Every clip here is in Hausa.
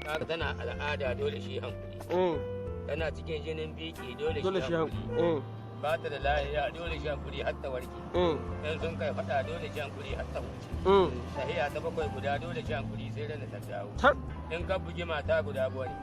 Kaga tana al'ada, dole shi hankuri. Tana cikin jinin biki, dole dole shi shi hankuri. hankuri. Ba ta da lahiya, dole shi hankuri har ta warke. In sun kai faɗa, dole shi hankuri har ta huce. Tahiya ta 7 guda, dole shi hankuri sai ran da ta dawo. Tar. In ka bugi mata guda, bone.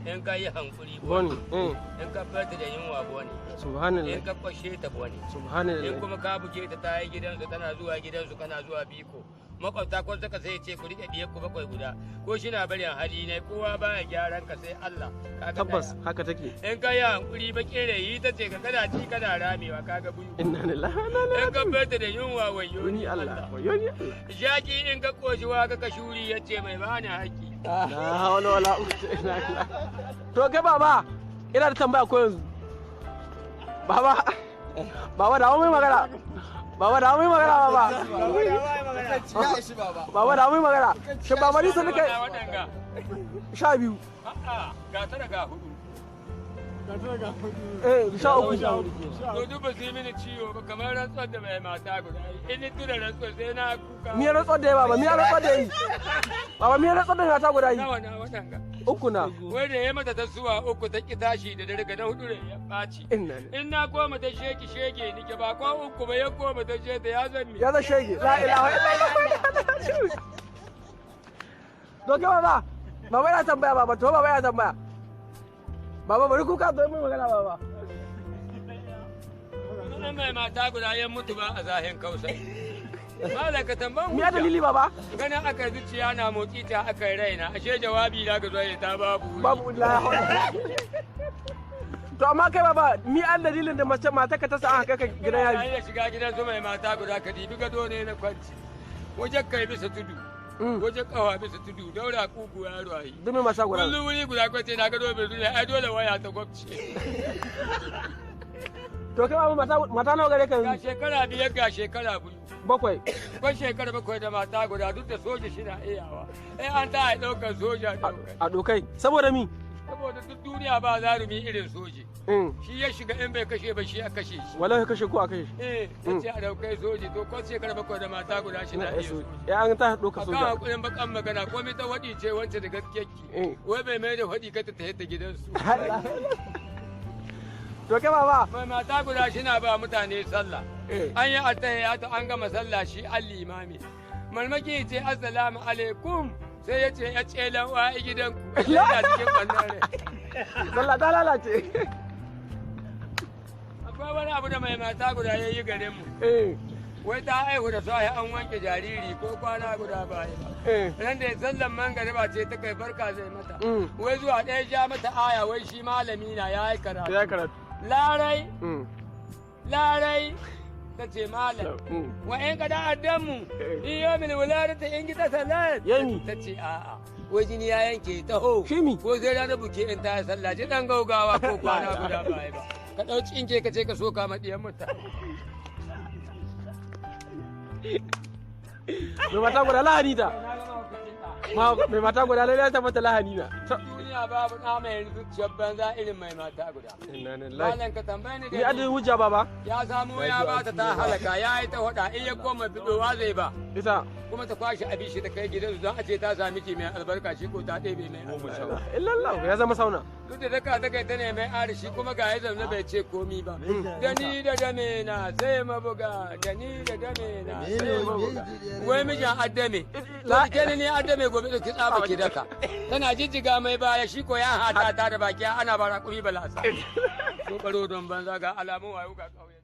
In ka yi hankuri, bone. Boni. In ka bar ta da yunwa, bone. In Subhanallah. ka kwashe ta, bone. In Subhanallah. kuma ka buge ta, ta yi gidansu, tana zuwa gidansu, kana zuwa biko, makwabta ko suka sai ce ku rike diyar ku 7 guda, ko shi na barin hali ne, kowa baya gyaran ka sai Allah. Kaga Tabbas daya. Haka take. In ka yi hankuri, bakin rayi ta ce ka kana ci kana ramewa, kaga biyu. Inna lillahi wa inna ilaihi In ka raji'un. bar ta da yunwa, wayo ni Allah, wayo ni Allah. Jaki in ka koshi wa ka shuri, ya ce mai bani haƙi. La hawla wala quwwata illa billah. To kai baba, ina da tambaya ko yanzu. Baba, baba, da mai magana. Baba, da mai magana, baba. Baba, da mai magana. Shin baba, ni sun kai Waɗanga. 12? A'a, ga tara ga hudu. Eh, 13. To duk ba su yi mini ciwo ba kamar rantsuwar da mai mata guda yi. In ni tuna rantsuwar sai na kuka. Mi rantsuwar da ya baba, mi rantsuwar da yi. Baba, mi rantsuwar da mata guda yi. Nawa na waɗanga? Uku na. Wai da ya mata ta suwa uku, ta ki tashi da dare, ga na hudu ne ya ɓaci. Inna lillahi. In na koma ta sheki shege nike ba ko uku ba, ya koma ta shege ya zan mi. Ya za shege. La ilaha illallah. To kai baba, baba yana tambaya baba, to baba yana tambaya. Baba, bari kuka zo mai magana, baba. In mai mata guda ya mutu ba a zahin kausai. Malam, ka tamban Mi ya dalili, baba? Ganin aka zuciya na motsi ta aka yi raina, ashe jawabi na ga zuwa ta babu wuri. Babu la hawla. To amma kai baba, mi an dalilin da mace mata ka ta sa aka kai ka gidan Ina yari? iya shiga gidan su mai mata guda, ka dibi gado ne na kwanci. Wajen kai bisa tudu. Wajen kawa bisa tudu, daura kugu yaro ayi. Duk mai mata guda. Kullum wuri guda kwace na gado bai zuwa, ai dole waya ta gwabce. To kai baba, mata mata nawa gare ka Ga yanzu? shekara 5, ga shekara 2. Bakwai. Kwan shekara 7 da mata guda, duk da soja shi na iyawa. Eh, an ta a ɗaukar soja ɗaukar. A dokai. Saboda mi? Saboda duk duniya ba zarumi irin soji. Shi ya shiga, in bai kashe ba, shi a kashe shi. Wallahi kashe ko a kashe shi. Eh, ta ce a ɗaukai soji, to kwan shekara 7 da mata guda shi na Na iya soja. soji. Ya an ta doka A kan soja. hakurin bakan magana, komai ta waɗi ce wance da gaskiyarki. Wai bai mai da waɗi ka ta ta gidansu. To kai baba. Mai mata guda shi na ba mutane sallah. An yi attahiyatu, an gama sallah, shi an limami. Malmaki ce assalamu alaikum, sai ya ce ya ce lan wa gidanku. Yana cikin wannan rai. Sallah ta lalace. Akwai wani abu da mai mata guda ya yi garin mu. Wai ta aihu da sahi, an wanke jariri, ko kwana guda ba yi ba. Ran da sallan mangariba ce ta kai barka zai mata. Wai zuwa ɗaya ja mata aya, wai shi malami na ya yi karatu. Ya karatu. Larai, larai, ta ce malam. Wa in kada addamu in yomin wuladata in gita salat. Yami. Ta ce a'a. Wai jini ya yanke taho. Shimi. Ko sai ranar buke in ta yi sallah, ji dan gaugawa, ko kwana guda ba yi ba. Ka ɗau tsinke ka ce ka soka ma ɗiyan mutane. Mai mata guda lahani ta. Mai mata guda lalle ta mata lahani na. Duniya babu ɗa mai zuciyar banza irin mai mata guda. Inna lillahi. Malam, ka tambaye ni Ni adadin da hujja, baba. ya samu ya ba ta, ta halaka, ya yi ta hoda, in ya koma bidowa zai ba. Ita. Kuma ta kwashe abin shi ta kai gidansu don a ce ta sami ki mai albarka, shi ko ta ɗebe mai albarka. Illallah, ya zama sauna. Duk da daka ta kai ta ne mai arishi, kuma ga ya zaune bai ce komi ba. Da ni da dame na sai mabuga, da ni da dame na sai mabuga. Wai mijin addame. To ke ne addame, gobe da ki tsaba ki daka. Tana jijjiga mai baya, shi ko ya hata ta da baki ana bara kuri balasa. Ko karo don banza, ga alamun wayo ga kauye.